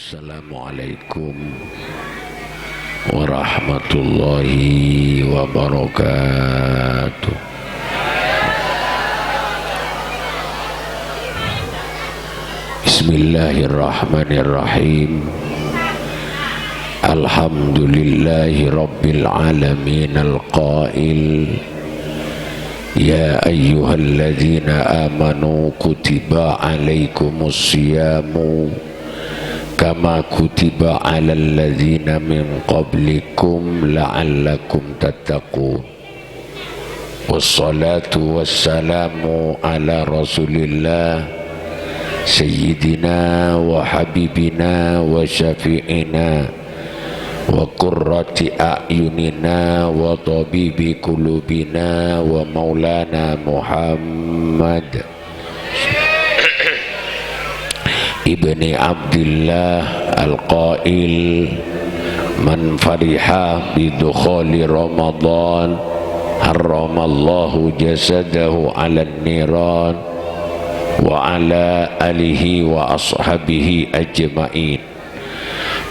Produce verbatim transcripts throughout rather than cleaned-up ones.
Assalamualaikum warahmatullahi wabarakatuh. Bismillahirrahmanirrahim. Alhamdulillahi rabbil alamin, al-qail, "Ya ayyuhalladzina amanu kutiba alaikumus siyamu kama kutiba alal ladzina min qablikum la'allakum tattaqun." Wassalatu wassalamu ala Rasulillah, Sayyidina wa Habibina wa Syafi'ina wa Qurrati A'yunina wa Tabibi Qulubina wa Maulana Muhammad ibni Abdillah, al-qail, "Man fariha bidukhuli Ramadan, harramallahu jasadahu 'alan niran, wa 'ala alihi wa ashabihi ajma'in."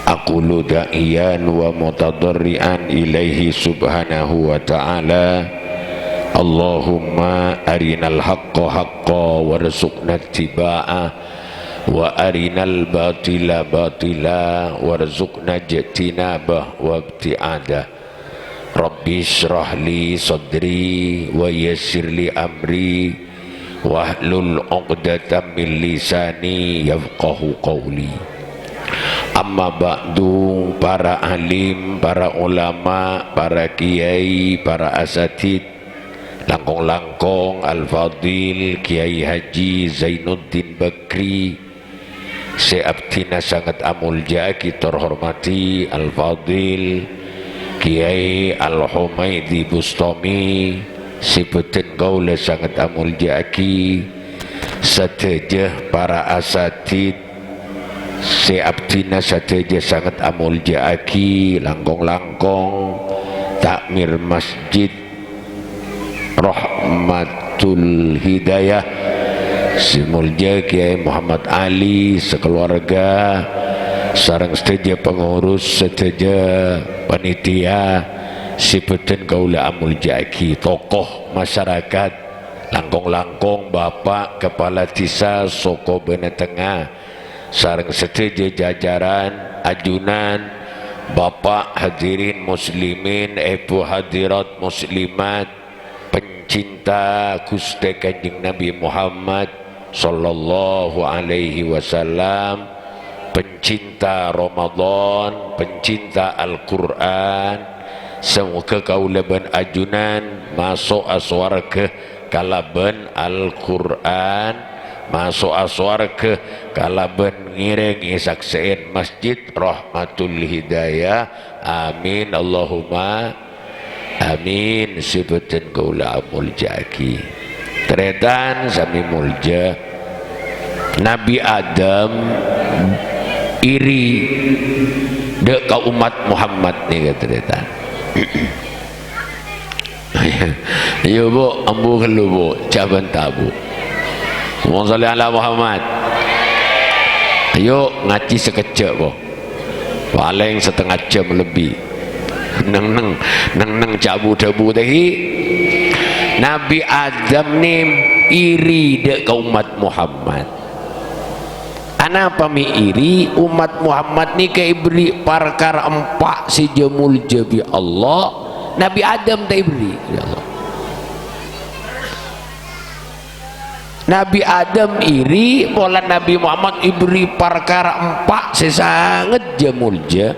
Aqulu da'iyan wa mutadarri'an ilaihi subhanahu wa ta'ala, Allahumma arinal haqqa haqqa warzuqna ittiba'a, wa arinal batila batila warzuqna ijtinaba wa ibti'ada. Rabbi shrah li sadri wa yassir li amri wahlul 'uqdatam min lisani yafqahu qawli. Amma ba'du, para alim, para ulama, para kiai, para asatid, langkong-langkong Al-Fadil Kiai Haji Zainuddin Bakri, sè abdhina sanget amolja'aghi tor hormadhi, Al-Fadil Kiai Al-Humaidi Bustami, sè bhâdhân kaulâ sanget amolja'aghi, sadhâjâ para asatid sè abdhina sadhâjâ sanget amolja'aghi, langkong-langkong takmir masjid Rahmatul Hidayah, sè moljâ Kiai Muhammad Ali, sakalowarga, sareng sadhâjâ pengurus, sadhâjâ panitia sè bhâdhân kaulâ amolja'aghi, tokoh masyarakat, langkong-langkong Bapak Kepala Desa Soko Bâna Tengnga, sareng sadhâjâ jajaran, ajunan, Bapak, hadirin muslimin, èbhu hadirat muslimat, pencinta Ghustè Kanjeng Nabi Muhammad sallallahu alaihi wasallam, pencinta Ramadan, pencinta Al-Qur'an. Samoghâ kaulâ bân ajunan maso'a sowarghâ kalabân Al-Qur'an, maso'a sowarghâ kalabân ngèrèngè saksè'èn Masjid Rahmatul Hidayah. Amin, Allahumma amin. Sè bhâdhân kaulâ amolja'aghi. Tarètan samè moljâ. Nabi Adam iri dâ' ka ommat Muhammad nèka, tarètan. Iyâ, Bu', ambu ghâllu, Bu', jhâ' bânta, Bu'. Allahumma shalli ala Muhammad. Ayo, ngajhi sakejjhâ', Bu'. Palèng satengnga jhâm lebbi. Neng-neng, neng-neng jhâ' bu-dhâbu tèhi. Nabi Adam nè iri dâ' ka ommat Muhammad. Anapa mè' iri? Ommat Muhammad nèka èberri' parkara empa' sè jhâ-, moljâ bi' Allah. Nabi Adam ta' èberri' bi' Allah. Nabi Adam iri, polana Nabi Muhammad èberri' parkara empa' sè sanget jhâ-, moljâ,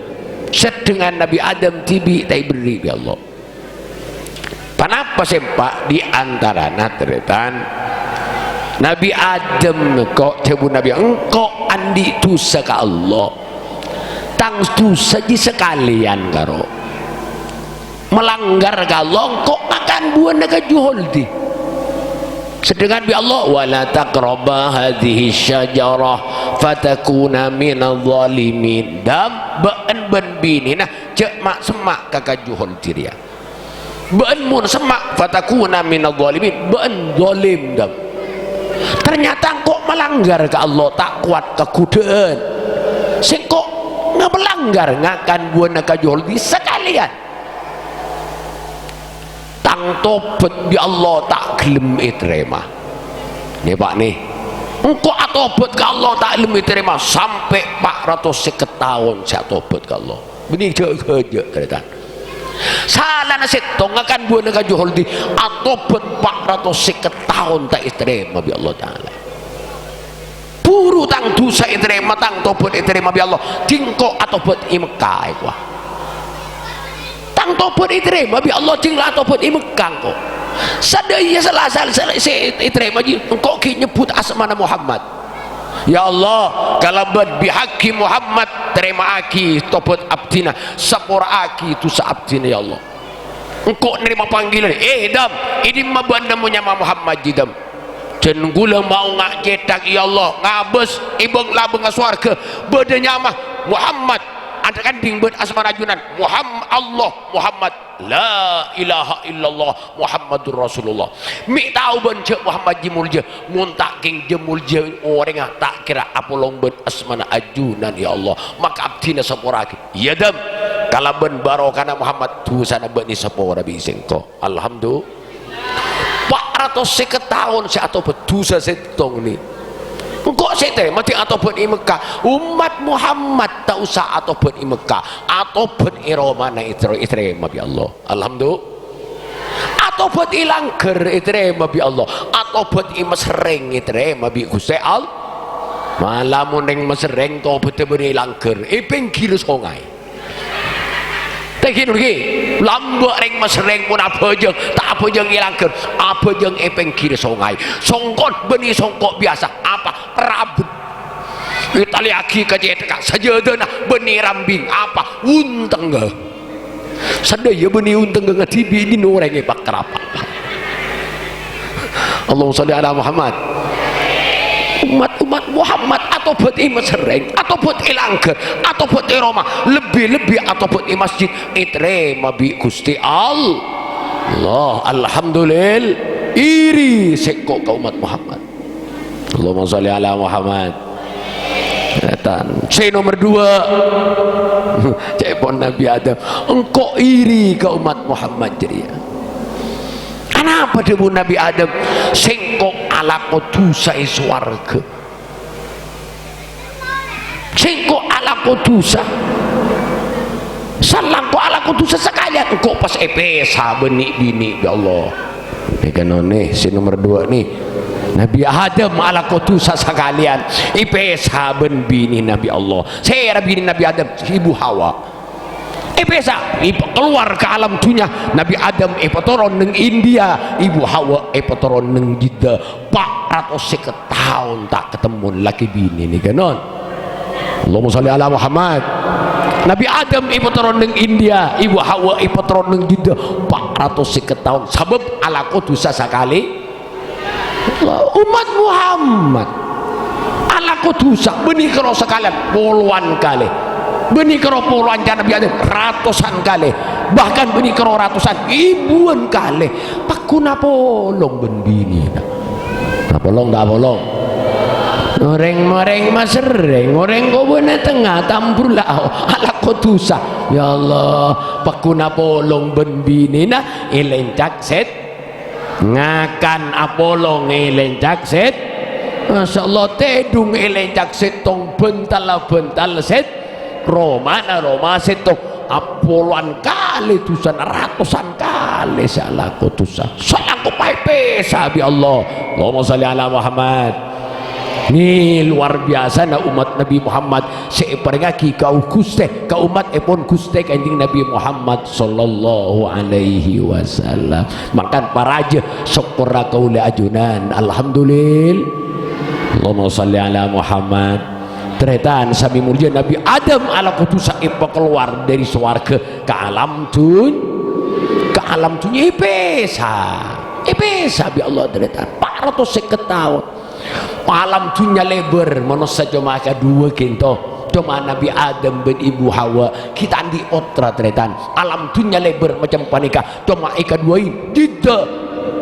sedangkan Nabi Adam dhibi' ta' èberri' bi' Allah. Ponapa sè empa'? Di antarana, tarètan, Nabi Adam, engko', dhâbu Nabi, "Engko' andi' dhusa ka Allah. Tang dhusa jiyâ sakalèyan karo malanggar ka Allah, engko' ngakan buwâna kaju holdi." Sedangkan bi' Allah, "Wa la taqraba hadhihi syajarah fatakuna minadh dhalimin." Dam, bâ'en bân binèna jhâ' ma'-, semma' ka kaju holdi rèya. Bâ'en mon semma', fatakuna minadh dhalimin, bâ'en zalim, dam. Ternyata engko' malanggar ka Allah, ta' kowat kaghudhâ'ân. Sèngko' ngapalangghâr ngakan buwâna kaju holdi sakalèyan. Tang tobhât bi' Allah ta' ghellem ètarèma. Nè, Pa', nè. Engko' atobhât ka Allah ta' ghellem ètarèma sampè' pa' ratos sèket taon sè atobhât ka Allah. Bânnè jhâ'-ghâjâ', tarètan. Salana sèttong ngakan buwâna kaju holdi, atobhât pa' ratos sèket taon ta' ètarèma bi' Allah Ta'ala. Buru tang dhusa ètarèma, tang tobhât ètarèma bi' Allah, jhâ' engko' atobhât è Mekkah, èkowa. Tang tobhât ètarèma bi' Allah, jhâ' la atobhât è Mekkah, engko'. Sadhâjâ sala-, sala-, sala-, sè ètarèma, jhâ' engko' ghi' nyebbhut asmana Muhammad. Ya Allah, kalabân bihaqqi Muhammad, tarèma'aghi tobhât abdhina, sapora'aghi dhusa abdhina, ya Allah. Engko' narèma panggilan, "Eh, Dam, è dimma bâ'na mon nyama Muhammad, jiyâ, Dam?" "Jhân kaulâ mao nga' cèthak, ya Allah, ngabâs è bâng-labângnga sowarghâ bâdâ nyama Muhammad, adhâ' kandhing bân asmana ajunan, Muham-, Allah, Muhammad, la ilaha illallah, Muhammadur Rasulullah. Mè' tao bân jhâ' Muhammad jiyâ molja, mon ta' kèng jiyâ molja orèngnga ta' kèra apolong bân asmana ajunan, ya Allah, maka abdhina sapora'aghi." "Iyâ, Dam, kalabân barokana Muhammad, dhusana bâ'na èsapora bi' sèngko'." Alhamdu-, pa' ratos sèket taon sè atobhât dhusa sèttong nè. Engko' sè ètarèma dhi' atobhât è Mekkah. Ommat Muhammad ta' osa atobhât è Mekkah. Atobhât è romana ètar-, ètarèma bi' Allah. Alhamdu-, atobhât è langghâr ètarèma bi' Allah. Atobhât è Mesrèng ètarèma bi' Ghustè All-, mala mon rèng Mesrèng tobhâddhâ bânnè è langghâr, è pèngghir songay. Tènggi nurgi, lambâ' rèng Mesrèng mon abhâjâng, ta' abhâjâng è langghâr, abhâjâng è pèngghir songay. Songkon bânnè songko' biyasa, apa? Parabut. Ètalèyaghi ka cèthakka, sajâdâna bânnè rambing, apa? Ontèngnga. Sadhâjâ bânnè ontèngnga, dhibi' dhin orèng èpakarapa. Allahumma sholli ala Muhammad. Ommat-ommat Muhammad atobhât è Mesrèng, atobhât è langghâr, atobhât è roma, lebbi-lebbi atobhât è masjid, ètarèma bi' Ghustè Allah. Alhamdulillah. Iri sèngko' ka ommat Muhammad. Allahumma sholli ala Muhammad. Tarètan. Sè nomer duwâ'. Ca'èpon Nabbhi Adam. Engko' iri ka ommat Muhammad jârèya. Anapa dhâbuna Nabbhi Adam? Sèngko' alako dhusa è sowarghâ. Sèngko' alako dhusa. Salangko' alako dhusa sakalèyan, engko' pas èpèsa bân nè'-binè', ya Allah. Nèka nonè, sè nomer duwâ' nè. Nabbhi Adam alako dhusa sakalèyan, èpèsa bân binèna bi' Allah. Sèra binè Nabbhi Adam? Ibu Hawa. Èpèsa, èpakalowar ka alam dhunnya. Nabbhi Adam èpatoron neng India, Ibu Hawa èpatoron neng Jeddah. Pa' ratos sèket taon ta' katemmo lakè binè nèka, non. Allahumma sholli ala Muhammad. Nabbhi Adam èpatoron neng India, Ibu Hawa èpatoron neng Jeddah. Pa' ratos sèket taon, sabâb alako dhusa sakalè. Ommat Muhammad alako dhusa, bânnè karo sakalèyan polowan kalè. Bânnè karo polowan ca'na Nabbhi Adam ratosan kalè. Bahkan bânnè karo ratosan èbuwân kalè. Pagghun apolong bân binèna. Apolong ta' apolong? Orèng-orèng Mesrèng, orèng Kobâna Tengnga, Tambur Lao, alako dhusa. Ya Allah, pagghun apolong bân binèna, èlèncak sèt-, ngakan apolong èlèncak sèt-, Masya Allah, tèdung èlèncak sèttong, bhântal-bhântal sèt-, romana roma sèttong. Apolowan kalè dhusana, ratosan kalè sè alako dhusa. Salangko' pas èpèsa bi' Allah. Allahumma sholli ala Muhammad. Nè, luar biyasana ommat Nabbhi Muhammad sè èparèngaghi ka Ghustè, ka ommattèpon Ghustè Kanjeng Nabbhi Muhammad sallallahu alaihi wasallam. Mangkana parajâ sokkorra kaulâ ajunan. Alhamdulillah. Allahumma sholli ala Muhammad. Tarètan sami molja, Nabbhi Adam alako dhusa èpakalowar dâri sowarghâ ka alam dun-, ka alam dhunnya èpèsa. Èpèsa bi' Allah, tarètan. Pa' ratos sèket taon. Alam dhunnya lèbâr, manossa coma èkaduwâ ghento. Coma Nabbhi Adam bân Ibu Hawa ghi' ta' andi' pottra, tarètan. Alam dhunnya lèbâr macem panèka. Coma èkaduwâi Jeddah,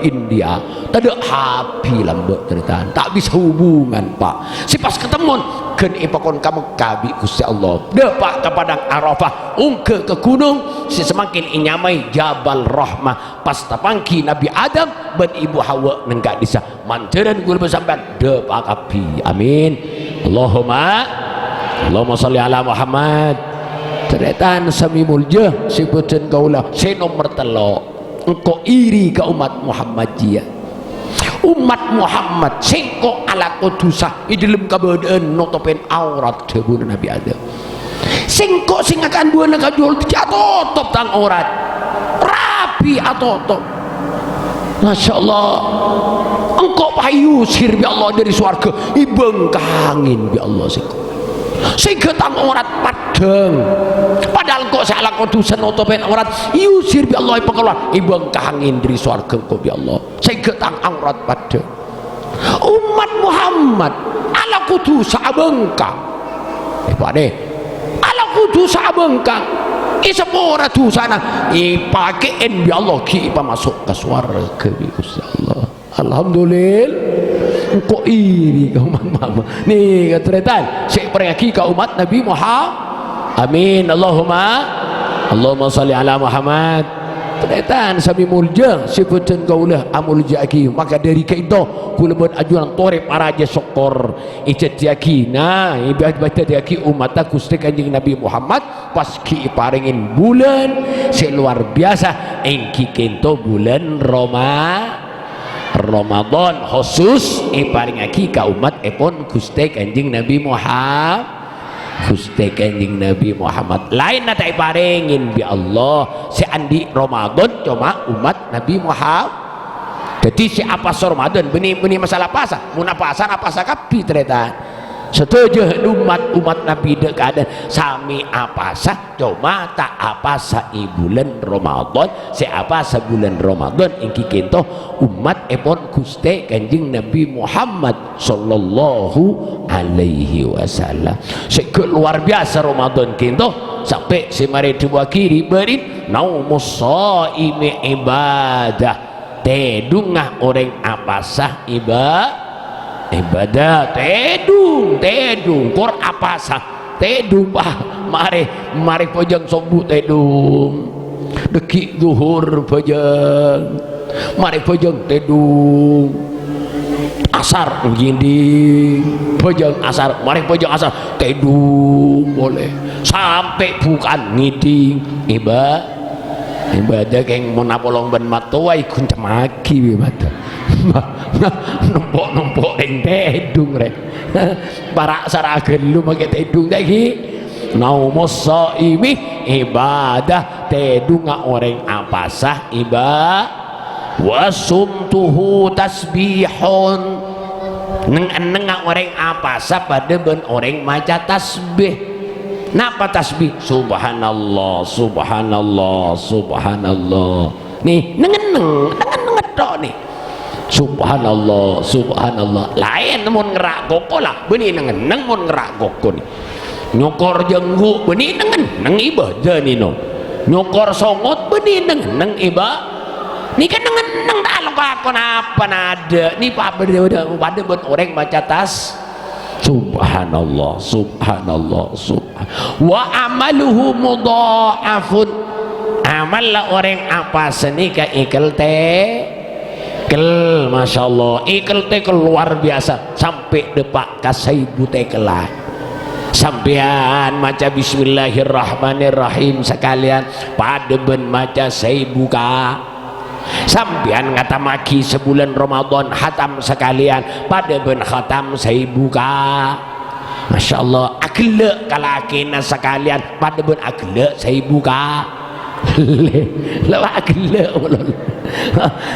India. Tadâ' H P lambâ', tarètan. Ta' bisa hubungan, Pa'. Sè pas katemmon, Ghân èpakon ka Mekkah bi' Ghustè Allah. Dâpa' ka Padang Arafah, ongghâ ka ghunong sè samangkèn ènyamaè Jabal Rahmah. Pas tapangghi Nabbhi Adam bân Ibu Hawa neng ka'dissa'. Mandhârân kaulâ bân sampèyan dâpa' kabbhi. Amin. Allahumma, Allahumma shalli ala Muhammad. Tarètan sami molja sè bâdhân kaulâ sè nomer tello'. Engko' iri ka ommat Muhammad jiyâ. Ommat Muhammad, sèngko' alako dhusa è dhâlem kabâdâ'ân notopè aurat, dhâbuna Nabbhi Adam. Sèngko' sè ngakan buwâna kaju dhâddhi atotop tang aurat. Rabi atotop. Masya Allah. Engko' pas èusir bi' Allah dâri sowarghâ, èbângkangè bi' Allah sèngko'. Sèngghâ tang aurat paddhâng. Padahal engko' sè alako dhusa notopè aurat, èusir bi' Allah, èpakalowar, èbângkangè dâri sowarghâ engko' bi' Allah. Sèngghâ tang aurat paddhâng. Ommat Muhammad alako dhusa abângkang. Èpadâ. Alako dhusa abângkang. Èsapora dhusana. Èpakè'è bi' Allah ghi' èpamaso' ka sowarghâ bi' Ghustè Allah. Alhamdulillah. Engko' iri ka ommat Muhammad. Nèka tarètan. Sè èparèngaghi ka ommat Nabbhi Muhammad. Amin. Allahumma. Allahumma shalli ala Muhammad. Tarètan sami molja, sè bâdhân kaulâ amolja'aghi. Maka dâri ka'dinto, kaulâ bân ajunan torè parajâ sokkor. Èdhâddhiyâghi, nah, èdhâddhiyâghi ommatta Ghustè Kanjeng Nabbhi Muhammad, pas ghi' èparèngè bulân sè lowar biyasa, èngghi ka'dinto bulân Roma-, Ramadan, khusus èparèngaghi ka ommattèpon Ghustè Kanjeng Nabbhi Muhammad. Ghustè Kanjeng Nabbhi Muhammad. Laènna ta' èparèngè bi' Allah. Sè andi' Ramadan coma ommat Nabbhi Muhammad. Dhâddhi sè apasa Ramadan, bânnè, bânnè masalah pasa. Mon apasa, apasa kabbhi, tarètan. Sadhâjâ ommat, ommat Nabbhi dâ' kaadâ'ân samè apasa, coma ta' apasa è bulân Ramadan. Sè apasa bulân Ramadan èngghi ka'dinto ommattèpon Ghustè Kanjeng Nabbhi Muhammad. Sallallahu alaihi wasallam. Sè ghâ' lowar biyasa Ramadan ka'dinto, sampè' sè marè èdhâbuwâghi ri-, bâri', "Naumus shaimi ibadah." Tèdungnga orèng apasa iba-, ibadah. Tèdung, tèdung, kor apasa. Tèdung, pa-, marè, marè bhâjâng sobbhu tèdung. Dâgghi' dhuhur bhâjâng. Marè bhâjâng tèdung. Asar ngèdhing. Bhâjâng asar. Marè bhâjâng asar tèdung polè. Sampè' bhuka ngèdhing. Iba-, ibadah kèng mon apolong bân mattowa èghun cemmaghi bi' mattowa. Nempo'-nempo' rèng tèdung rè. Para' sara ghâllu makè tèdung ta' ghi'. Naumus shaimi ibadah, tèdungnga orèng apasa iba-, wa sumtuhu tasbihun. Neng-ennengnga orèng apasa padâ bân orèng maca tasbih. Napa tasbih? Subhanallah, subhanallah, subhanallah. Nè, neng-enneng, neng-enneng tok nè. Subhanallah, subhanallah. Laèn mon ngerra' koko la, bânnè neng-enneng mon ngerra' koko nè. Nyokor jângghu', bânnè neng-enneng ibadah nè, no. Nyokor songot, bânnè neng-enneng iba-, nèka neng-enneng ta' alako-lako napa nadâ'. Nè pa-, padâ, padâ, padâ bân orèng maca tas-, Subhanallah, subhanallah, subhan-, wa amaluhu mudha'afun. Amalla orèng apasa nèka èkel-tè-, kel, masyaallah, èkel-tèkel lowar biyasa, sampè' dâpa' ka saèbu tèkella. Sampèyan maca Bismillahirrahmanirrahim sakalèyan, padâ bân maca saèbu ka-, Sampèyan ngatammaghi sabulân Ramadan, khatam sakalèyan, padâ bân khatam saèbu ka-, Masya Allah, aghellâ' ka lakèna sakalèyan, padâ bân aghellâ' saèbu ka-, La aghellâ',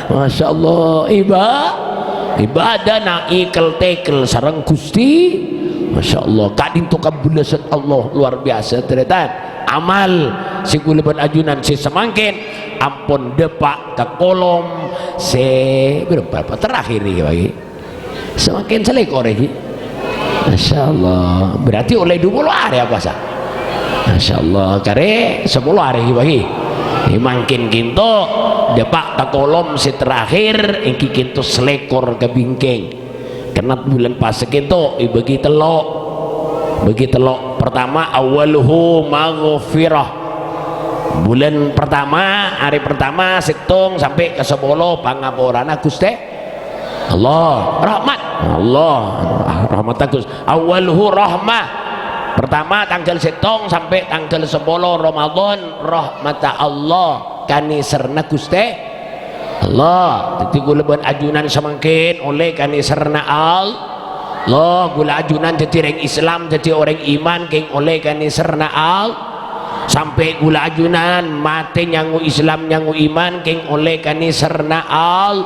Masya Allah, iba-, ibadana èkel-tèkel sareng Ghustè. Masya Allah, ka'dinto kabellâsân Allah lowar biyasa, tarètan. Amal sè kaulâ bân ajunan sè samangkèn ampon dâpa' ka kolom sè bârâmpa, terakhir nèka, Pak Kiai? Samangkèn salèkor nèka. Masya Allah. Berarti ollè dua puluh arè apasa? Masya Allah. Karè sapolo arè nèka, Pak Kiai. Nèka mangkèn ka'dinto dâpa' ka kolom sè terakhir, èngghi ka'dinto salèkor ka bingkèng. Karna bulân pasa ka'dinto èbâgi tello'. Bagi tello'. Pertama, awwaluhu maghfirah. Bulan pertama, hari pertama, sèttong sampè' ka sapolo pangaporana Ghustè Allah. Rahmat Allah. Rahmat Ghustè. Awwaluhu rahmah. Pertama tanggal sèttong sampè' tanggal sapolo Ramadan, rahmatta Allah. Kanèserna Ghustè Allah. Dhâddhi kaulâ bân ajunan samangkèn ollè kanèserna Allah. Kaulâ ajunan dhâddhi rèng Islam, dhâddhi orèng iman, kèng ollè kanèserna Allah. Sampè' kaulâ ajunan matè nyango Islam, nyango iman, kèng ollè kanèserna Allah.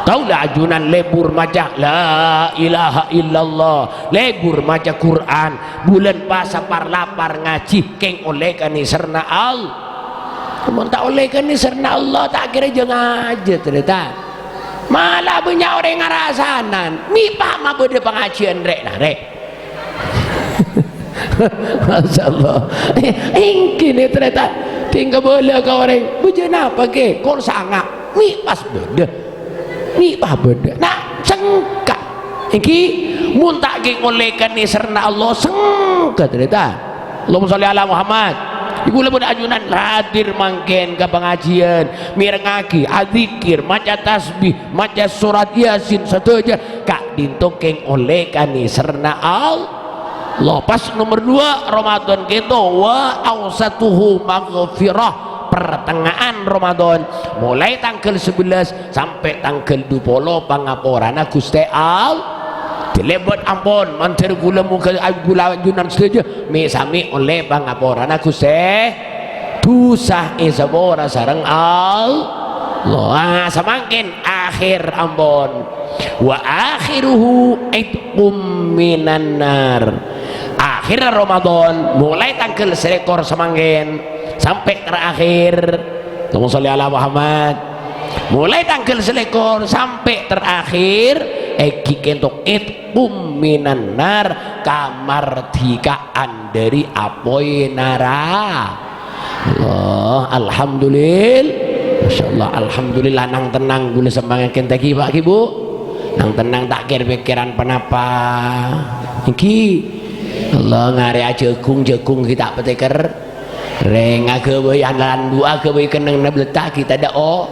Kaulâ ajunan lebur maca la ilaha illallah, lebur maca Qur'an, bulân pasa par-lapar ngajhi, kèng ollè kanèserna Allah. Mon ta' ollè kanèserna Allah, ta' kèra jhâ' ngajhi, tarètan. Mala bânnya' orèng arasanan, mè' pas ma' bâdâ pangajiân rè'-narè'. Masyaallah. Èngghi nè, tarètan. Dhing kabâlâ ka orèng, "Bâjâ napa, Kè?" "Kol sanga'." "Mè' pas bâdâ. Mè' pas bâdâ." Nah, sengka. Èngghi, mon ta' kèng ollè kanèserna Allah, sengka, tarètan. Allahumma sholli ala Muhammad. Kaulâ bân ajunan hadir mangkèn ka pangajiân, mèrengngaghi, adzikir, maca tasbih, maca surat Yasin sadhâjâ, ka'dinto kèng ollè kanèserna Allah. Pas nomor dua, Ramadan kèto, wa awsatuhu maghfirah. Pertengahan Ramadan, mulai tanggal sebelas sampè' tanggal dua polo pangaporana Ghustè Allah. Dilebot ampon, mandhâr kaulâ moghâ kaulâ ajunan sadhâjâ mè'-samè' ollè pangaporana Ghustè. Dhusa èsapora sareng Allah. Ah, samangkèn akhir ampon. Wa akhiruhu itqum minan nar. Akhir Ramadan, mulai tanggal salèkor samangkèn sampè' terakhir. Allahumma sholli ala Muhammad. Mulai tanggal salèkor sampè' terakhir, èngghi kènto itqum minan nar, kamardhikaan dâri apoy nara-, Allah, alhamdulillah. Masyaallah, alhamdulillah, nang tennang kaulâ samangkèn, Pak, Ibu. Nang tennang, ta' kèr-pèkkèran ponapa. Èngghi. Allah, ngarèya jhâghung, jhâghung ghi' ta' patèkèr. Rèng aghâbây analan du'a, aghâbây kennengnganna bâlâtta ghi' tadâ' o-,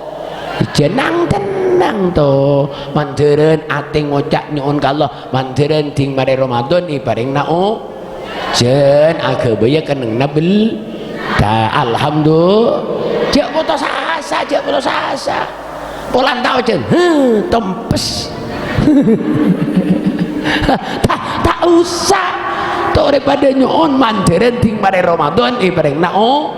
jhâ' nang tennang, to. Mandhârân atè ngoca' nyo'on ka Allah, mandhârân dhing marè Ramadan èparèngana o-, jhân aghâbây kennengnganna bâl-, ta-, alhamdulillah. Jhâ' putus asa, jhâ' putus asa. Polana ta' ojhân, huh, tempes. Ta', ta' osa. Torè padâ nyo'on mandhârân dhing marè Ramadan èparèngana o-,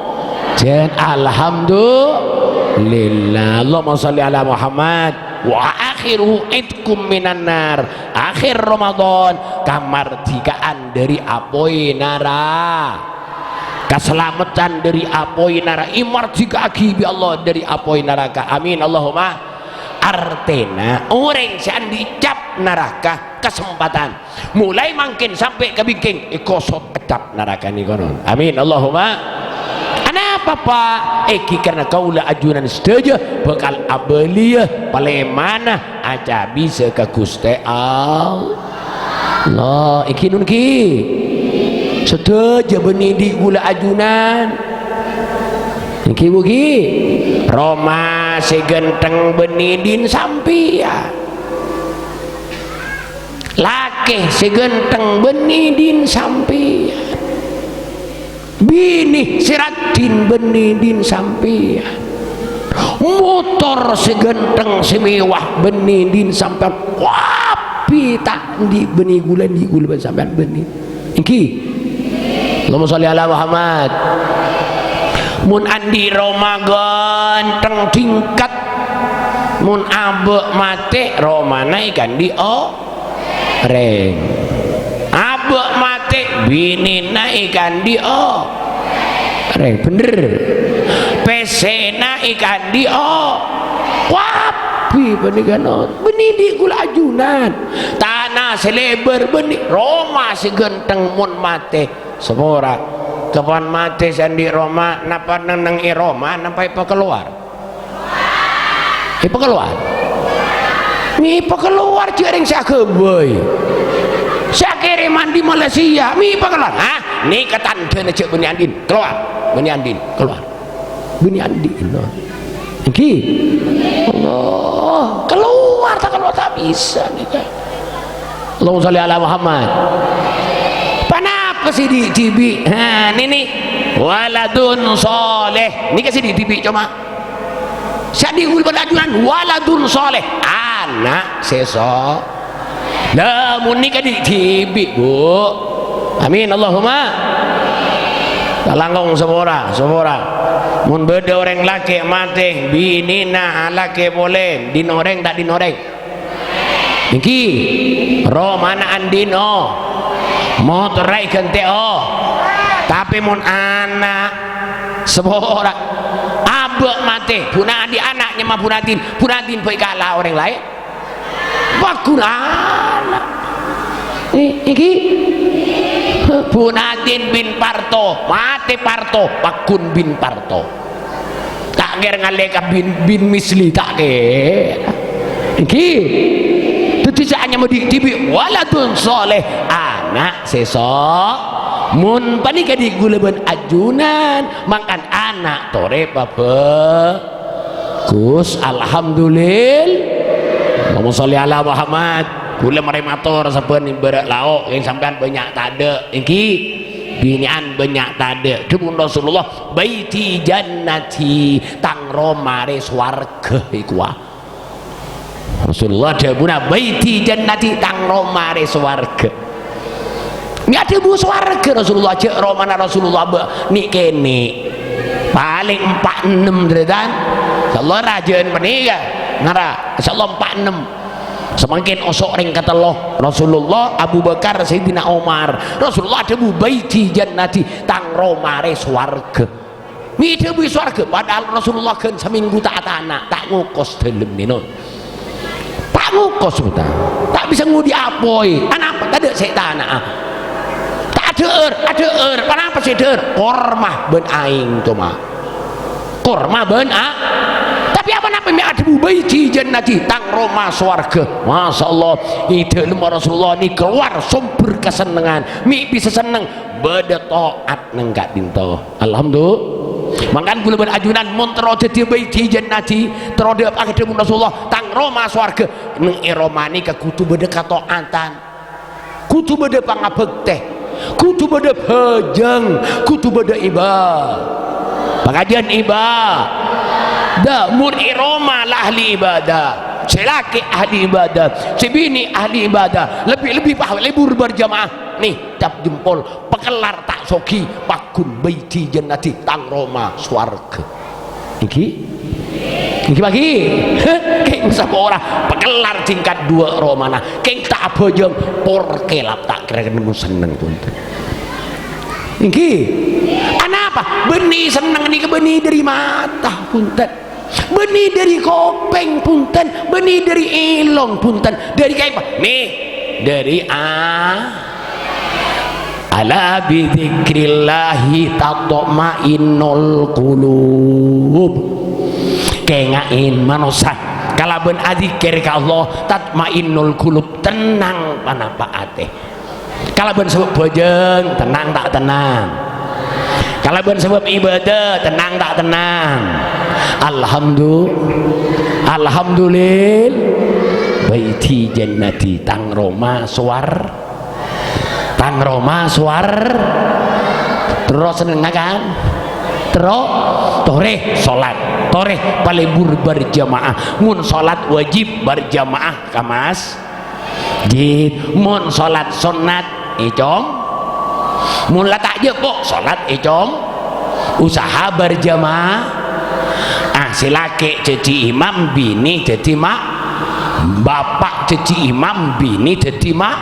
jhân, alhamdulillah. Allahumma sholli ala Muhammad. Wa akhiruhu itqum minan nar. Akhir Ramadan, kamardhikaan dâri apoy nara-, kasalameddhân dâri apoy nara-, èmardhika'aghi bi' Allah dâri apoy naraka. Amin, Allahumma. Artèna, orèng sè andi' cap naraka, kasempatan. Mulai mangkèn sampè' ka bingkèng, èkosot cap naraka nèko, non. Amin, Allahumma. Anapa, Pak? Èngghi karna kaulâ ajunan sadhâjâ bhâkal abâliyâ palèmana acabisa ka Ghustè Allah. Èngghi, non, èngghi. Sadhâjâ bânnè andi' kaulâ ajunan. Èngghi, Bu, èngghi. Roma sè ghântheng bânnè andi' sampèyan. Lakè sè ghântheng bânnè andi' sampèyan. Binè sè rajin bânnè andi' sampèyan. Motor sè ghântheng, sè mewah bânnè andi' sampèyan. Kabbhi ta' andi' bânnè kaulâ, andi' kaulâ bân sampèyan bânnè. Èngghi. Allahumma sholli ala Muhammad. Mon andi' roma ghântheng dhingkat, mon abâ' matè, romana èkandi' o-, rèng. Abâ' matè, binèna èkandi' o-, rèng. Bhender. Pèssèna èkandi' o-, kabbhi panèka, non. Bânnè andi' kaulâ ajunan. Tana sè lèbâr bânnè, roma sè ghântheng mon matè. Sapora. Kapan matè sè andi' roma, napa neng-neng è roma, napa èpakalowar? Èpakalowar. Èpakalowar jhâ' rèng sè aghâbây. Sè akèrèm Mandi Malaysia, mè' pakalowar. Hah? Nèka tandhâna jhâ' bânnè andi'na. Kalowar. Bânnè andi'na. Kalowar. Bânnè andi'na. Èngghi. Allah. Kalowar, ta' kalowar, ta' bisa nèka. Allahumma shalli ala Muhammad. Ponapa sè dhi'-, dhibi'? Ha, nèka. Waladun shaleh. Nèka sè dhi'-, dhibi', coma. Sè dhi' ghulâ bân ajunan, waladun shaleh, ana' sè so-, la, mon nèka dhi'-, dhibi', Bu. Amin, Allahumma. Talangkong sapora, sapora. Mon bâdâ orèng lakè' matè, binèna alakè polè, dhin orèng ta' dhin orèng? Èngghi, romana andi'na, motorra èghântè'o. Tapè mon ana' sapora, abâ' matè, Bu Nadin, ana' nyama Bu Nadin, Bu Nadin bhâi kala orèng laèn. Paggun ana'. È-, èngghi, Bu Nadin bin Parto, matè Parto, paggun bin Parto. Ta' kèra ngallè ka bin, bin Misli, ta' kèra. Èngghi. Dhâddhi sè anyama dhi'-, dhibi' waladun shaleh, ana' sè so-, mon panèka dhi' ghulâ bân ajunan, mangkana ana' torè pabâ-, gus, alhamdulil-, Allahumma shalli ala Muhammad. Ghulâ marè mator sabbhân bârâ' lao', kèng sampèyan bânnya' tadâ', èngghi. Binè'an bânnya' tadâ'. Dhâbuna Rasulullah, "Baiti jannati, tang roma rè sowarghâ." Èkowa. Rasulullah dhâbuna, "Baiti jannati, tang roma rè sowarghâ." Nèka dhâbu sowarghâ Rasulullah, jhâ' romana Rasulullah bâ-, nè'-kènè'. Palèng empa' ennem, tarètan. Insyaallah rajâân panèka. Ngara, insyaallah empa' ennem. Samangkèn oso' rèng katello, Rasulullah, Abu Bakar, Sayyidina Umar. Rasulullah dhâbu, "Baiti jannati, tang roma rè sowarghâ." Mè' dhâbu sowarghâ, padahal Rasulullah ghân samènggu ta' atana', ta' ngokos dâlemma, no. Ta' ngokos, buta. Ta' bisa ngodhi' apoy. Anapa? Tadâ' sè tana'a. Ta' adhâ'âr, adhâ'âr. Ponapa sè èdhâ'âr? Korma bân aèng, coma. Korma bân a-, tapè aponapa mè' adhâbu, "Baiti jannati, tang roma sowarghâ"? Masyaallah, è dâlemma Rasulullah nèka kalowar sombher kasennengngan. Mè' bisa senneng, bâdâ to'at neng ka'dinto. Alhamdulillah. Mangkana ghulâ bân ajunan mon terro dhâddhiyâ baiti jannati, terro dhâ-, akadhâbu Rasulullah, "Tang roma sowarghâ", neng è roma nèka kodhu bâdâ kato'atan. Kodhu bâdâ pangabhâktè. Kodhu bâdâ bhâjâng. Kodhu bâdâ iba-, pangajiyân iba-, dâ-, mon è roma la ahli ibadah. Sè lakè ahli ibadah. Sè binè ahli ibadah. Lebbi-lebbi palebur berjamaah. Nè, cap jempol. Pakellar ta' soghi, paggun baiti jannati, tang roma sowarghâ. Èngghi? Èngghi, paghi? Kèng sapora, pakellar tingkat dua romana. Kèng ta' abhâjâng, por kelap ta' kèra nemu senneng, bhunten. Èngghi? Anapa? Bânnè senneng nèka bânnè dâri mata, bhunten. Bânnè dâri kopèng, bhunten. Bânnè dâri èlong, bhunten. Dâri kaèpa? Nè, dâri a-, "Ala bidzikrillahi tatmainnul qulub." Kènga'è manossa, kalabân adzikir ka Allah, tatmainnul qulub, tennang ponapa atè. Kalabân sabâb bhâjâng, tennang ta' tennang? Kalabân sabâb ibadah, tennang ta' tennang? Alhamdu-, alhamdulil-, baiti jannati, tang roma sowar-, tang roma sowar-, terros nengnga kan? Terro, torè solat, torè palebur berjamaah. Mon solat wajib berjamaah ka mas-, jid. Mon solat sonnat, è com-, mon la ta' jhâpo', solat è com-, usaha berjamaah. Ah, sè lakè' dhâddhi imam, binè dhâddhi ma-, bapa' dhâddhi imam, binè dhâddhi ma-,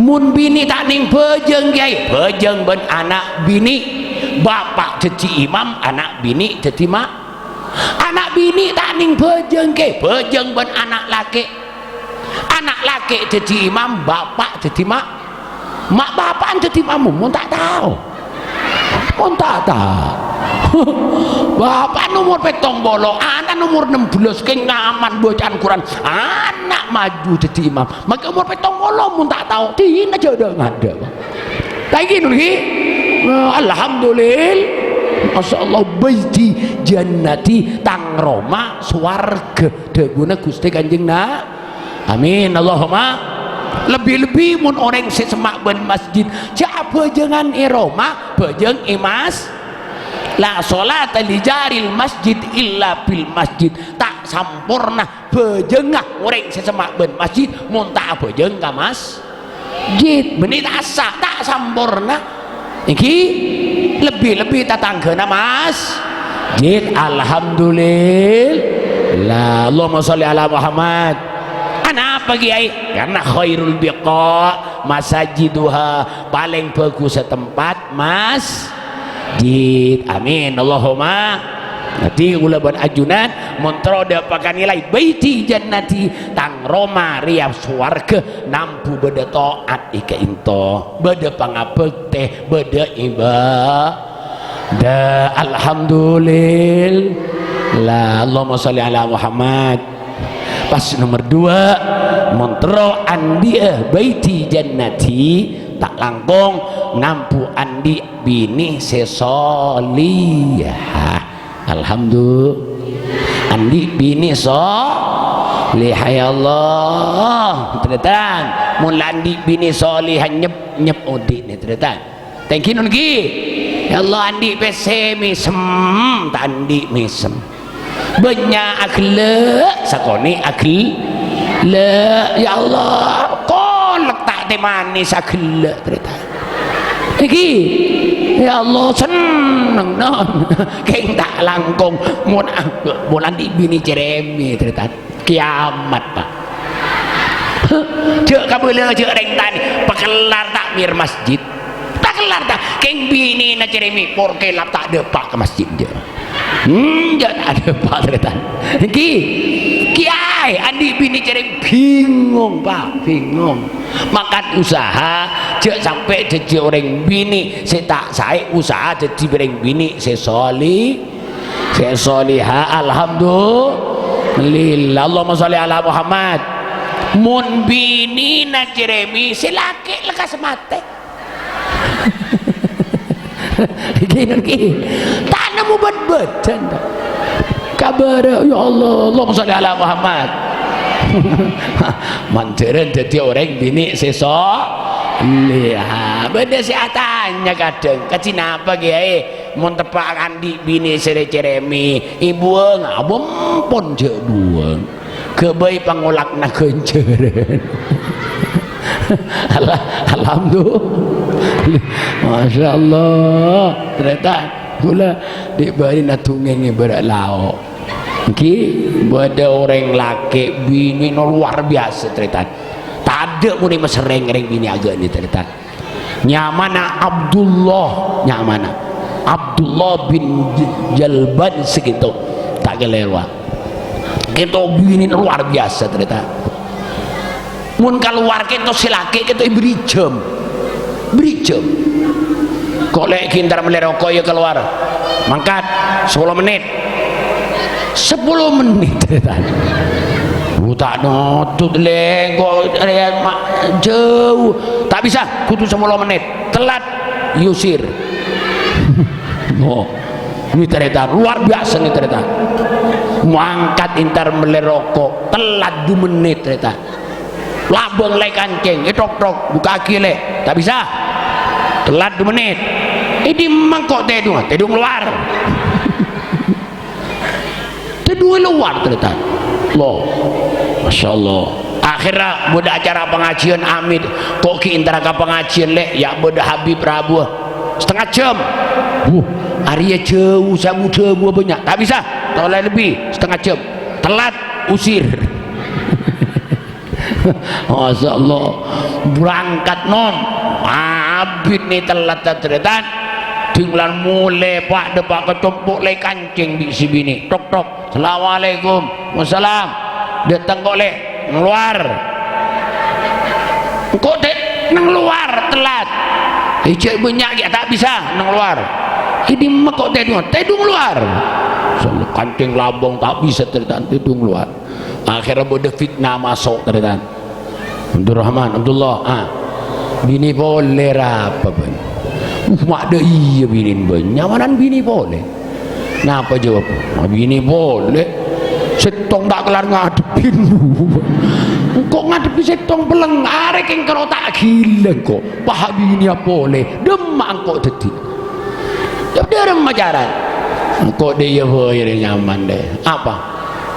mon binè ta' nèng bhâjâng, Kèyaè, bhâjâng bân ana' binè. Bapa' dhâddhi imam, ana' binè dhâddhi ma-, ana' binè ta' nèng bhâjâng, Kè, bhâjâng bân ana' lakè'. Ana' lakè' dhâddhi imam, bapa' dhâddhi ma-, ma' bapa'na dhâddhi makmum, mon ta' tao. Mon ta' tao. Bapa'na umur pèttong polo, ana' umur ennem belas, kèng nyaman bacaan Quran, ana' maju dhâddhi imam. Mangkè umur pèttong polo mon ta' tao, dinah jhâ' dâ'-ngadâ'. Ta' ènggi, ngghi? Alhamdulillah. Masyaallah, baiti jannati, tang roma sowarghâ. Dhâbuna Ghustè Kanjeng Na-, Amin, Allahumma. Lebbi-lebbi mon orèng sè semma' bân masjid, jhâ' abhâjângan è roma, bhâjâng è mas-, "La sholata li jaril masjid illa bil masjid." Ta' samporna bhâjângnga orèng sè semma' bân masjid mon ta' abhâjâng ka mas-, jid, bânnè ta' essa, ta' samporna. Ènggi, lebbi-lebbi tatangghâna masjid. Alhamdulillah. Allahumma sholli ala Muhammad. Anapa, Kèyaè? Karena khairul biqa masajiduha, palèng bhâghussâ tempat mas-, jid. Amin. Allahumma. Dhâddhi, kaulâ bân ajunan, mon terro dâpa' kanilai, "Baiti jannati, tang roma rèya sowarghâ, nambu bâdâ to'at è ka'ènto, bâdâ pangabhâktè, bâdâ ibadah." Alhamdulillah. Allahumma sholli ala Muhammad. Pas nomer dua, mon terro andi'â baiti jannati, ta' langkong, nambu andi' binè sè sholihah. Alhamdulillah. Andi' binè sholihah, ya Allah. Tarètan, mon la andi' binè sholihah, nyep-nyep odi'na, tarètan. Ta' ènggi, ngghi? Ya Allah, andi' pèssè mèsem, ta' andi' mèsem. Bânnya' aghellâ', sakonè' aghellâ'. Ya Allah, kolek ta' tè manès aghellâ', tarètan. Ènggi, ya Allah, senneng, non. Kèng ta' langkong, mon, mon andi' binè cerèmè, tarètan. Kiamat, Pak. Jhâ' kabâlâ, jhâ' rèng tanè. Pakellar ta' mèr masjid. Pakellar ta'. Kèng binèna cerèmè, porkèlap ta' dâpa' ka masjid, jhâ'. Hmm, jhâ' ta' dâpa', tarètan. Ènggi, kèyaè, andi' binè cerèmè, bingung, Pak, bingung. Mangkat usaha, jhâ' sampè' dhâddhi orèng binè sè ta' saè, usaha dhâddhi orèng binè sè sholih. Sè sholihah, alhamdulillah. Allahumma sholli ala Muhammad. Mon binèna cerèmè, sè lakè' lekkas matè. Ghi, ghi. Ta' nemmo bân-bâdân, ta'. Kabârâ, ya Allah, Allahumma sholli ala Muhammad. Mandhârân dhâddhi orèng binè' sè sholihah. Bâdâ sè atanya kadhâng, "Kadhi napa, Kèyaè?" Mon teppa' andi' binè sè cerèmè, èbuwâng, ampon jhâ' buwâng. Ghâbây pangolakna ghânjhârân. Ala-, alhamdulillah. Masya Allah. Tarètan, kaulâ dhi' bâri' nadhungngèngè bârâ' lao'. Ènggi, bâdâ orèng lakè' binèna lowar biyasa, tarètan. Tadâ' monè maserrèng rèng binè' aghâni, tarètan. Nyamana Abdullah, nyamana Abdullah bin J-, Jalban saghânto, ta' kalèro. Ghânto binèna lowar biyasa, tarètan. Mon kalowar ghânto sè lakè' ghânto èberri' jhâm. Berri' jhâm. Ko' lè' ghi' entar mellè roko' iyâ kalowar. Mangkat, sapolo mennit. Sapolo mennit, tarètan. Bu, ta' notut, lè', ko' rèya ma-, jhâu. Ta' bisa, kodhu sapolo mennit. Telat, yusir. Oh, ini tarètan, luar biasa ini tarètan. Mangkat entar mellè roko', telat du mennit, tarètan. Labâng lè' kancèng, ètok-tok, "Buka'aghi, lè'." Ta' bisa. Telat du mennit. È dimma engko' tèdungnga? Tèdung lowar. Tèdung lowar, tarètan. Loh. Masya Allah. Akhèrra bâdâ acara pangajiân, amit. Ko' ghi' entara ka pangajiân, lè', ya' bâdâ Habib Rabu. Satengnga jhâm. Wuh, arèya jhâu, sè bu-dhâbuwâ bânnya'. Ta' bisa. Tolè lebbi, satengnga jhâm. Telat, usir. Masya Allah. Berangkat, non. Abit ni telat, tarètan. Dinglan molè, Pak, dâpa' ka compo' lè' kancèng bi' sè binè'. Tok, tok. "Assalamualaikum." "Wassalam." "Dâteng ko', lè'." "Neng lowar." "Engko', Dek, neng lowar, telat." "È, jhâ' bânnya' ghi', ta' bisa, neng lowar." È dimma kok tèdung? Tèdung lowar. Solo kancèng labâng ta' bisa tarètan tèdung lowar. Akhirnya bâdâ fitnah maso' tarètan. Abdurrahman, Abdullah, ah. Binè polè ra apa, Bân? Uh, ma' dâ' iyâ binèn, Bân. Nyamanan binè polè. Napa jawab? Ah, binè polè. Sèttong ta' kellar ngadhebbhi. Engko' ngadhebbhi sèttong pelleng, arè kèng karo ta' ghilâ engko'. Pas binèa polè. Dimma engko' dhâddhi. Yâ, dhâremma carana? Engko' dâ' iyâ bhâi rè nyaman dâ'. Apa?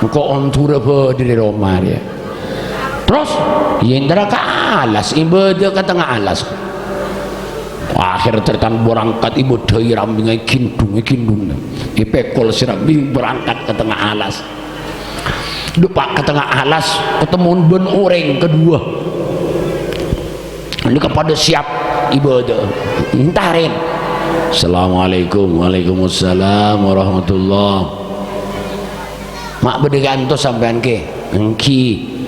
Engko' ondhurâ bâdâ è roma rèya. Terros, yâ èntara ka alas, ibâdâ ka tengnga alas. Akhèr tarètan berangkat, ibâdâi rambingnga èghindhung, èghindhung. Èpèkol sè rambing berangkat ka tengnga alas. Dâpa' ka tengnga alas, ketemmowan bân orèng kaduwâ. Nèka padâ siap ibâdâ. Èntarè. "Assalamualaikum." "Waalaikumsalam warahmatullah." "Ma' bâdâ kantos sampèyan, Kè?" "Èngghi."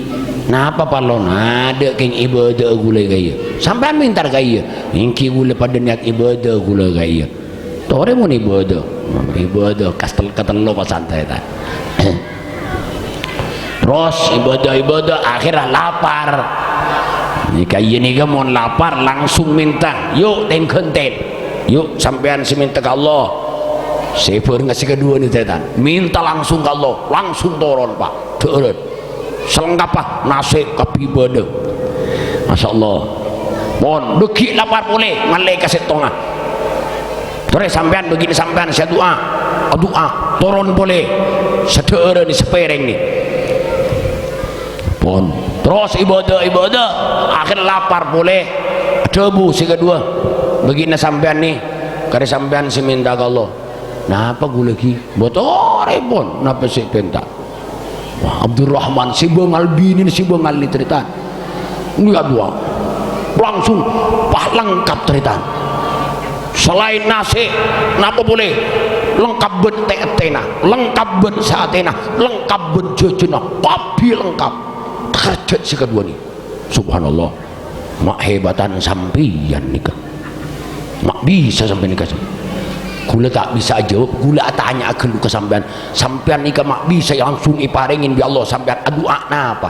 "Napa palon?" "Adâ' kèng ibâdâ'â ghulâ ka iyâ." "Sampèyan mèntar ka iyâ?" "Èngghi, ghulâ padâ niat ibâdâ'â ghulâ ka iyâ." "Torè mon ibâdâ." "Ibâdâ, kas tel-, katello pas santai, ta'." Terros ibâdâ-ibâdâ, akhèrra lapar. Nèka iyâ nèka mon lapar langsung mènta, "Yu', ten-ghânten. Yu', sampèyan sè mènta ka Allah." Sè bhârengnga sè kaduwâ nèka, tarètan. Mènta langsung ka Allah, langsung toron, Pak. Dhâ'ârân. Salengkappa, nasè' kabbhi bâdâ. Masyaallah. Pon, dâgghi' lapar polè, ngallè ka sèttonga. Torè sampèyan, bâgina sampèyan sè adu'a, adu'a, toron polè, sadhâ'ârân sapèrèng nè. Pon. Terros ibâdâ-ibâdâ, akhèr lapar polè. Adhâbu sè kaduwâ, "Bâgina sampèyan nè, karè sampèyan sè mènta ka Allah." "Napa ghulâ ghi?" "Bâ torè pon, napa sè èpènta." Wah, Abdurrahman sè bângal, binèna sè bângal nè, tarètan. Nèka duwâ'. Langsung, pas lengkap, tarètan. Salaèn nasè', napa polè? Lengkap bân tè-, tèna, lengkap bân satèna, lengkap bân jhâjhâna, kabbhi lengkap. Takerjhât sè kaduwâ nè. Subhanallah. Ma' hèbatan sampèyan nèka. Ma' bisa sampèyan nèka. Ghulâ ta' bisa ajâwâb, ghulâ atanya'a ghâllu ka sampèyan. Sampèyan nèka ma' bisa langsung èparèngè bi' Allah, sampèyan adu'a napa?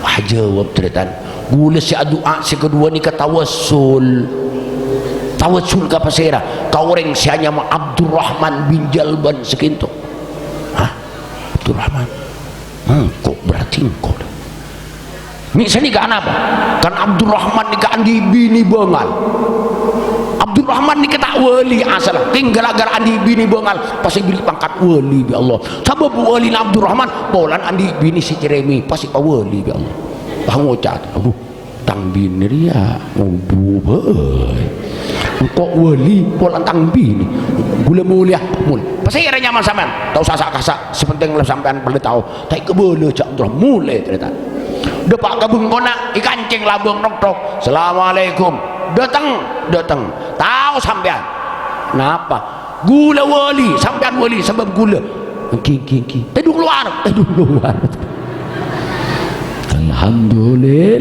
Wah, jâwâb, tarètan. Ghulâ sè adu'a sè kaduwâ nèka tawassul. Tawassul ka pasèra? Ka orèng sè anyama Abdurrahman bin Jalban sakènto. Hah? Abdurrahman? Engko' berarti engko'. Mè' sanèka anapa? Kan Abdurrahman nèka andi' binè bângal. Abdurrahman nèka ta' wali asalla. Kèng ghâra-ghâra andi' binè bângal, pas èbèrri' pangkat wali bi' Allah. Sabâb walina Abdurrahman, polana andi' binè sè cèrèmè, pas èpawali bi' Allah. Pas ngoca', "Aduh, tang binè rèya ngobu bhâi. Engko' wali polana tang binè." Ghulâ molèya, mul. Pasèra nyaman sampèyan? Ta' osa sa'-kasa', sè pentèng la sampèyan padâ tao. Ta' èkabâlâ jhâ' terros molè, tarètan. Dâpa' ka bengkona, èkancèng labâng noktok. "Assalamualaikum." "Dâteng, dâteng." "Tao sampèyan." "Napa?" "Ghulâ wali, sampèyan wali, sabâb ghulâ." "Èngghi, èngghi, èngghi." Tèdung lowar, tèdung lowar. Alhamdulillah.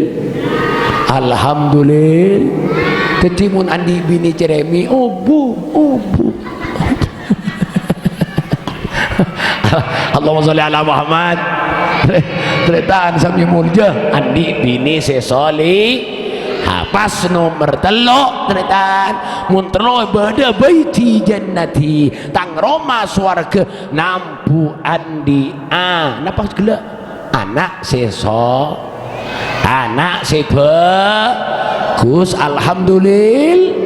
Alhamdulillah. Dhâddhi mon andi' binè cèrèmè, obu, obu. Allahumma sholli ala Muhammad. Tarètan sami molja, andi' binè sè sholihah. Pas nomer tello', tarètan. Mon terro bâdâ baiti jannati, tang roma sowarghâ, nambu andi'â. Napa ghellâ'? Ana' sè so-, ana' sè bhâghus, alhamdulillah.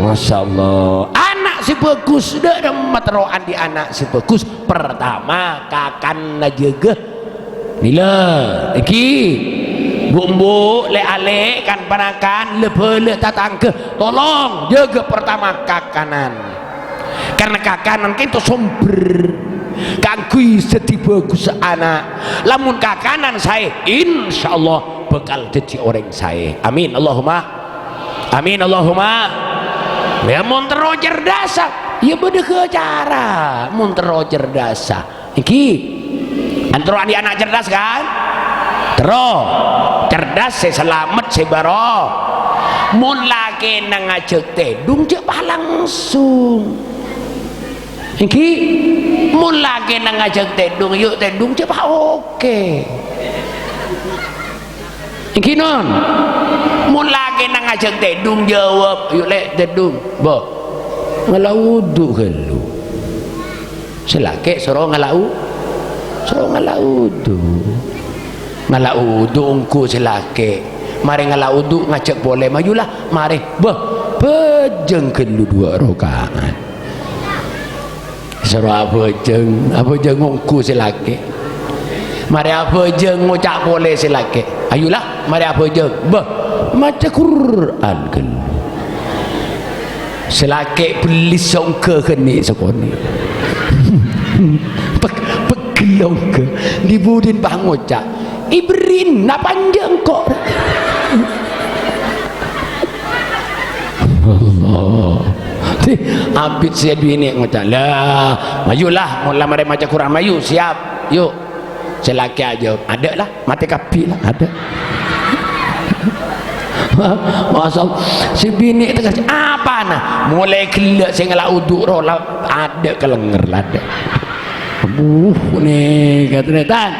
Masyaallah. Ana' sè bhâghus, dâ' remma terro andi' ana' sè bhâghus. Pertama, kakanna jâgâ. Nèla, èngghi. Bu'-embu', lè'-alè', kan-panakan, lè-bâlâ tatangghâ. Tolong jâgâ pertama kakanan. Karna kakanan kento sombher kaangghuy dhâddhi bhâghus ana'. Lamon kakanan saè, insyaallah bhâkal dhâddhi orèng saè. Amin, Allahumma. Amin, Allahumma. Yâ, mon terro cerdasa, yâ bâdâ ghâ cara. Mon terro cerdasa. Èngghi. Kan terro andi' ana' cerdas, kan? Terro. Cerdas, sè salamet, sè bâro. Mon la- lakèna ngajhâk tèdung, jhâ' pas langsung. Èngghi, mon lakèna ngajhâk tèdung, yu' tèdung, jhâ' pas oke. Èngghi, non. Mon lakèna ngajhâk tèdung, jawab, "Yu', Lè', tèdung." "Mbok, ngala' wudu' ghâllu." Sè lakè' soro ngala' u-, soro ngala' wudu'. Ngala' wudu' ongghu sè lakè'. Marè ngala' wudu' ngajhâk polè, "Mayu la, marè." Bâh, bhâjâng ghâllu duwâ' raka'at. Soro abhâjâng, abhâjâng ongghu sè lakè'. Marè abhâjâng ngoca' polè sè lakè'. "Ayu la, marè abhâjâng." Bâh, maca Qur'an ghâllu. Sè lakè' bellis songghâ ghâni' sakonè'. Peg-, pegghel ongghâ. Dhi-budhina pas ngoca', "Ibrahim, napa enjâ' engko'?" Allah. Dhi, abit sè binè' ngoca', "La, mayu la, mon la marè maca Qur'an, mayu, siap, yu'." Sè lakè' ajâwâb, "Adâ' la, matè kabbhi la, adâ'." Masyaallah, sè binè' tegas, "Apana?" Molaè ghellâ' sè ngala' wudu' rowa la, adâ' kalènger la, adâ'. Aduh, nèka, tarètan.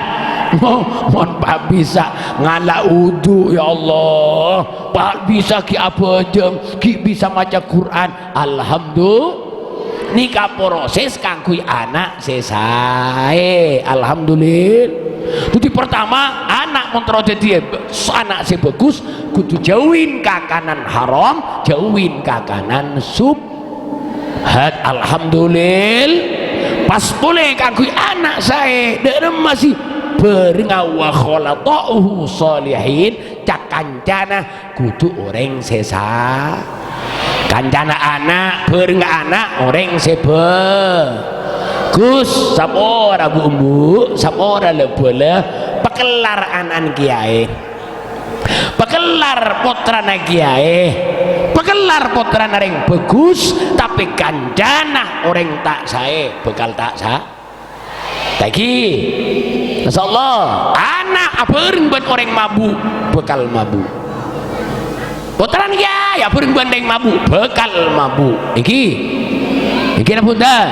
Mo-, mon pas bisa ngala' wudu', ya Allah. Pas bisa ghi' abhâjâng, ghi' bisa maca Qur'an. Alhamdulillah. Nèka proses kaangghuy ana' sè saè. Alhamdulillah. Dhâddhi, pertama, ana' mon terro dhâddhiyâ b-, ana' sè bhâghus, kodhu jhâuwi kakanan haram, jhâuwi kakanan subhat. Alhamdulillah. Pas polè kaangghuy ana' saè, dâ' remma sè bhârengnga wa khalata'ahu shalihin, ca-kancana kodhu orèng sè sa-, kancana ana', bhârengnga ana', orèng sè bhâghus, sapora bu'-embu', sapora la-bhâlâ, pakellar ana'na kèyaè. Pakellar pottrana kèyaè. Pakellar pottrana orèng bhâghus, tapè kancana orèng ta' saè, bhâkal ta' sa-, Èngghi. Masyaallah, ana' abhâreng bân orèng mabu', bhâkal mabu'. Pottrana kèyaè abhâreng bân orèng mabu', bhâkal mabu'. Èngghi. Èngghi napa bhunten?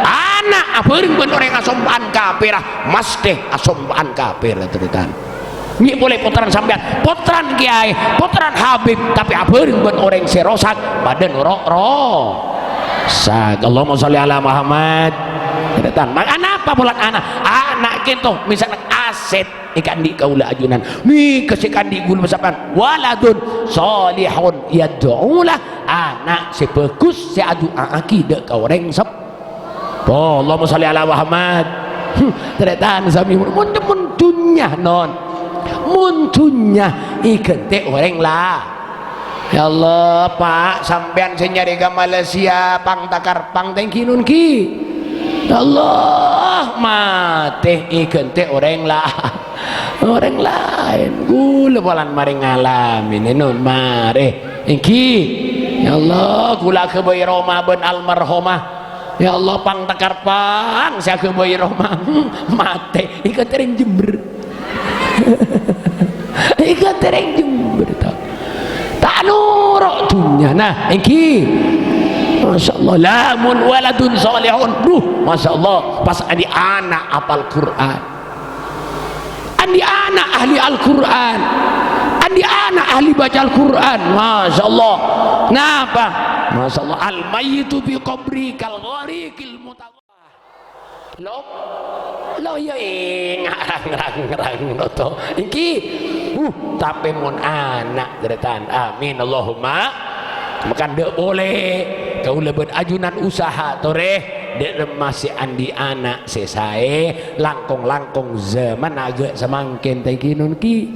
Ana' abhâreng bân orèng asompa'an kapèrra, masthè asompa'an kapèr, tarètan. Mè' polè pottrana sampèyan, pottrana kèyaè, pottrana habib, tapè abhâreng bân orèng sè rosak, padâ noro' rosak. Allahumma shalli ala Muhammad. Tarètan, mangkana apa polana ana'? Ana' kènto, misalna asèt èkaandi' kaulâ ajunan. Nèka sè èkaandi' kaulâ sampèyan. Waladun shalihun yad'u lah. Ana' sè bhâghus sè adu'aaghi dâ' ka orèng sep-, Oh, Allahumma shalli ala Muhammad. Hmm, tarètan sami mon, mon, mon dhunnya, non. Mon dhunnya èghântè orèng la-, Ya Allah, Pak, sampèyan sè nyarè ka Malaysia, pang takar pang tèngghi non ghi. Ya Allah, matè èghântè orèng la-, orèng laèn. Kaulâ polana marè ngalamè, non, marè. Èngghi. Ya Allah, kaulâ aghâbây roma bân almarhomah. Ya Allah, pang takar pang sè aghâbây roma. Matè. Èghântè orèng Jember. Èghântè orèng Jember, to. Ta' noro' dhunnya. Nah, èngghi. Masya Allah. Lamun waladun shalihun. Duh, Masya Allah. Pas andi' ana' apal Qur'an. Andi' ana' ahli Al-Qur'an. Andi' ana' ahli baca Al-Qur'an. Masya Allah. Napa? Masya Allah. Al-mayyitu fi qabri kal ghariqil mutagha-, lo, lo, ya, enga', rang, rang, rang, lo, to. Èngghi. Uh, tapè mon ana', tarètan. Amin. Allahumma. Mangkana dâ' polè. Kaulâ bân ajunan usaha, torè. Dâ' remma sè andi' ana' sè saè, langkong-langkong zaman aghâ' samangkèn, tèngghi non ghi.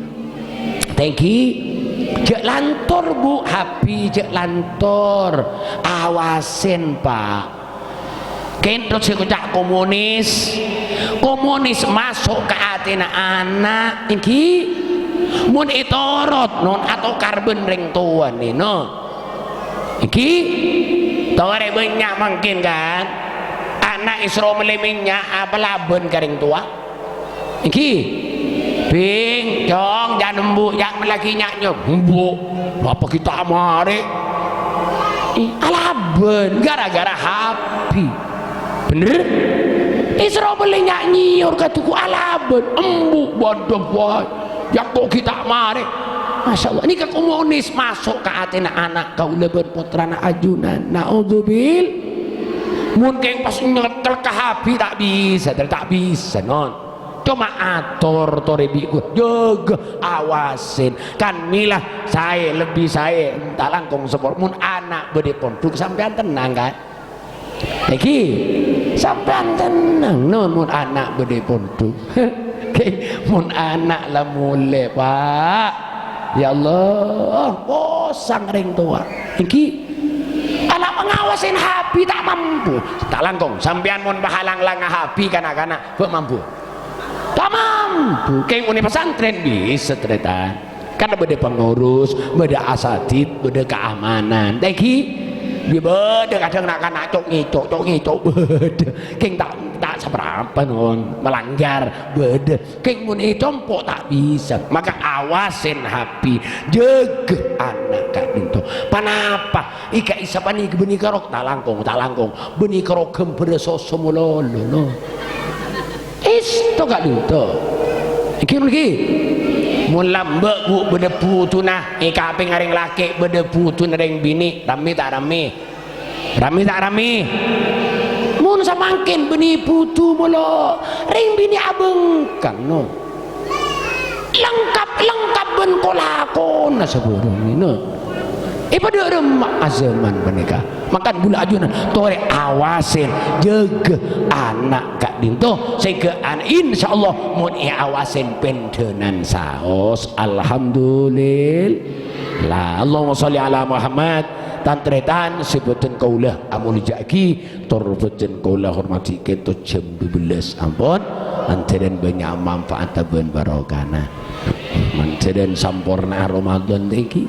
Tèngghi. Jhâ' lantor, Bu, Habi, jhâ' lantor. Awasèn, Pak. Kènto sè èkoca' komunis. Komunis maso' ka atèna ana', èngghi. Mon ètorot, non, atokar bân rèng towana, non. Èngghi, torè bânnya' mangkèn, kan? Ana' èsoro mellè mènnya' apalabân ka rèng towa. Èngghi, "Bhing, Cong, jhâ' nembu', jhâ' mellèaghi nya', nyem." Embu'. Bapa kita mare. Eh, alabân gara-gara hapi. Bener? Isra beli nyak nyiur ka duku alabân. Embu' bodoh boy. Yang kok kita mare. Masya Allah. Ini ke komunis masuk ke atena anak kaula bân putrana ajunan. Naudzubil. Mun keng pas nyetel ka hapi tak bisa, tak bisa, non. Coma ator tore bi' gue, jaga, awasin. Kan milah sae, lebbi sae, ta' langkong sepor. Mun ana' bâdâ pondhuk, sampèyan tennang, kan? Iki, sampèyan tennang, non, mun ana' bâdâ pondhuk. Oke, mun ana' la molè, Pak. Ya Allah, posang rèng towa. Iki, ana' ngawasin hapi ta' mampu. Ta' langkong, sampèyan mon pahalang-langa hapi kana'-kana', bâ' mampu. Ta' mampu. Keng uni pesantren bisa, tarètan. Kan bâdâ pengurus, bâdâ asatid, bâdâ keamanan. Tèngghi, bâdâ kadhâng na'-kana' cok-ngècok, cok-ngècok, bâdâ. Keng ta', ta' saprapa, non, melanggar, bâdâ. Keng mon ècompo' ta' bisa. Maka awasin hapi, jâgâ ana' ka'dinto. Panapa? Ika isa panèka bânnè karo ta' langkong, ta' langkong. Bânnè karo ghâmbhârrâ soso malolo, no. Èsto ka'dinto. Iki, iki. Mon lambâ', Bu, bâdâ bhudhuna, è kapèng rèng lakè', bâdâ bhudhuna rèng binè', rammè ta' rammè? Rammè ta' rammè? Mon samangkèn bânnè bhudhu molo rèng binè' abhângkang, no. Lengkap-lengkap bân ko-lakona sabhârângnga, no. Èpadâ remma azaman panèka. Mangkana bulâ ajunan torè awasin, jâgâ ana' ka'dinto. Sèngghâ ana', insyaallah, mon èawasin pendhânan saos. Alhamdulillah. Allahumma sholli ala Muhammad. Tan-tarètan sè bhâdhân kaulâ amoljâ'aghi, tor bhâdhân kaulâ hormadhi, kento jam dua belas ampon. Antarèn bânnya' manfaat bân barokana. Mantarèn samporna Ramadan nèka.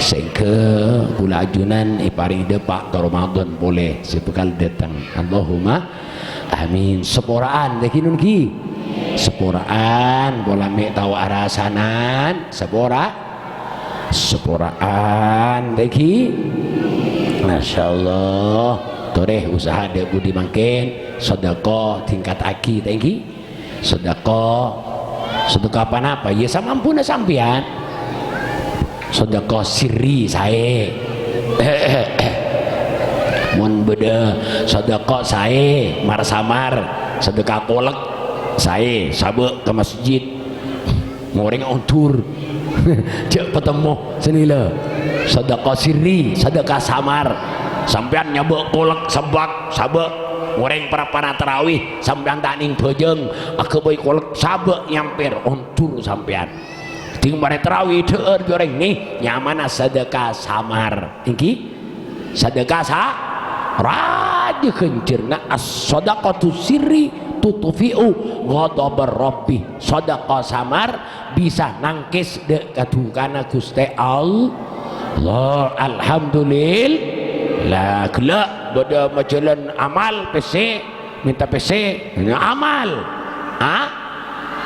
Sèngghâ bulâ ajunan èparèngè dâpa' ka Ramadan polè sè bhâkal dâteng. Allahumma amin. Saporaan, nèka, non, ghi. Saporaan, pola mè' tao arasanan. Sapora. Saporaan, tèngghi. Masya Allah. Torè usaha dâ' budi mangkèn. Sedekah tingkataghi, tèngghi. Sedekah. Sedekah panapa? Ya, samampuna sampèyan. Sedekah sirri saè. Mon bâdâ sedekah saè, mar-samar, sedekah kolek saè, sabâ' ka masjid. Ngorèng ondur. Jhâ' patemmo, sanila. Sedekah sirri, sedekah samar. Sampèyan nyabâ' kolek sebbhâk, sabâ'. Ngorèng parappa'na tarawih, sampèyan ta' nèng bhâjâng, aghâbây kolek, sabâ' nyampèr, ondur sampèyan. Ding marè tarawih, dhâ'âr bi' orèng nè, nyamana sedekah samar. Èngghi? Sedekah sa-, rajâ ghânjhârânna. As-shadaqatu sirri tutfi'u ghadabar rabbi. Sedekah samar bisa nangkès dâ' kadukana Ghustè Allah. Alhamdulillah. Ghellâ' bâdâ majhâlân amal pèssè, mènta pèssè, amal. Ha?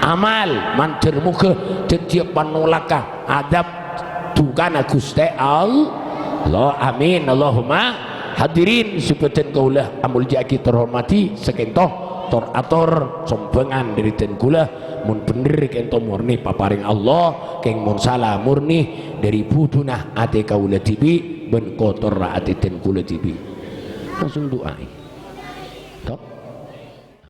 Amal, mandhâr moghâ dhâddhiyâ panolaka adzâb dukana Ghustè Allah. Amin. Allahumma. Hadirin sè bhâdhân kaulâ amoljâ'aghi, tor hormadhi, sakènto tor ator sombhângan dâri dân kaulâ. Mon bhender kènto morni paparèng Allah, kèng mon sala morni dâri budhuna atè kaulâ dhibi' bân kotorra atè dân kaulâ dhibi'. Langsung du'aè.